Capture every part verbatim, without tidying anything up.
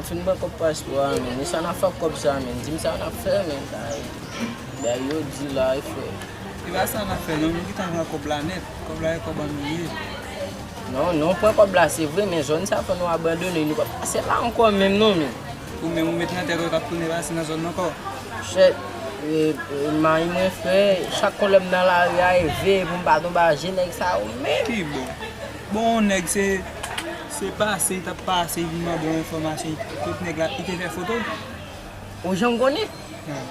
Fin pran kòb paspò a, men. E sa n ap fè ak kòb sa, men? Di m sa n ap fè, men. Bagay, bagay yo di la, e frè. E pa sa n ap fè, non. Nou gentan pran kòb la nèt. Kòb la e kòb an nou ye. Non, non, pran kòb la, se vre, men zòn sa fò nou abandone. Nou pa pase la ankò menm, non, men. Ou menm, ou met nan tèt ou k ap tounen pase nan zòn nan ankò. Chè, e, e, mayi mwen, frè, chak kon lè m nan lari a, e veye pou m pa tonbe a je nèg sa yo menm. Ki bon? Bon, yon nèg se, se pase, li t ap pase, li vin mande yon enfòmasyon, tout nèg la, li te fè foto. Ou janm konnen? Non.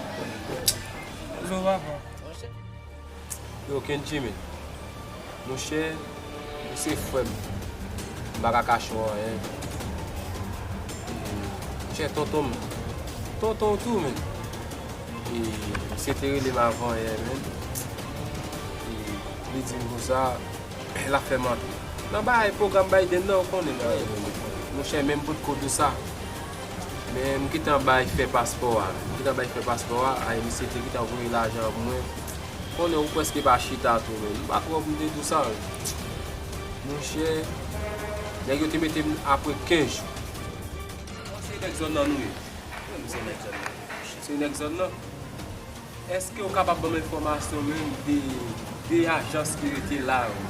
Zo papa. Yo, Kendji, men. Monchè, ou se frè m. M pa ka kache w anyen. E, monchè, tonton m. Tonton w tou, men. E, misye te rele m avan yè, men. E, li di m konsa, l ap fè m antre. Nan bagay pwogram Biden nan, ou konnen bagay yo. Monchè, men m potko di w sa. Men m gentan bay fè paspò a. M gentan bay fè paspò a. Ay, misye te gentan voye lajan pou mwen. Konnen ou prèske pa chita tou, men. M pa twò pou m te di w sa, men. Monchè, nèg yo te mete m apre kenz jou. Bon, se nèg zòn nan nou ye. Wi, m se nèg zòn nan. Se nèg zòn nan. Èske w kapab ban m enfòmasyon menm de de ajans ki rete la yo?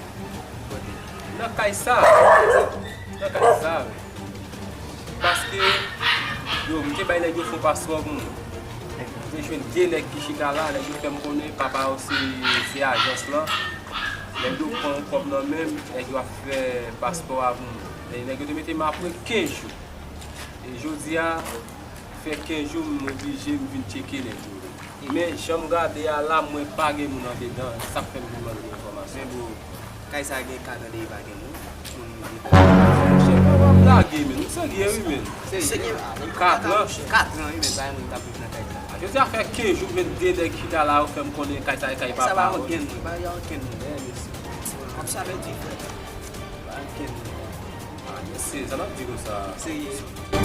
Nan kay sa, nan kay sa, paske yo, m te bay nèg yo fo paspò pou mwen. M te jwenn de nèg ki chita la, nèg yo fè m konnen papa yo se, se ajans lan. Nèg yo pran yon kòb nan men m, nèg yo ap fè paspò a pou mwen. E nèg yo te mete m apre kenz jou. E jodi a, fè kenz jou m oblije m vin tcheke nèg yo. Men, jan m gade a la, m wè pa gen moun andedan. Sa k fè m vin mande enfòmasyon. Men bro, kay sa gen kat an depi pa gen moun. Monchè, pa w ap blage, men. Ou serye, wi, men. Serye. Kat an? Kat an, wi, men, pa gen moun k ap viv nan kay sa. Jodi a fè kenz jou, men de nèg chita la, yo fè m konnen kay sa e kay papa yo. Sa pa okenn moun, pa gen okenn moun. Kòb sa pèdi, frè. Pa okenn moun. Ah, mesye, sa n ap di konsa. Serye.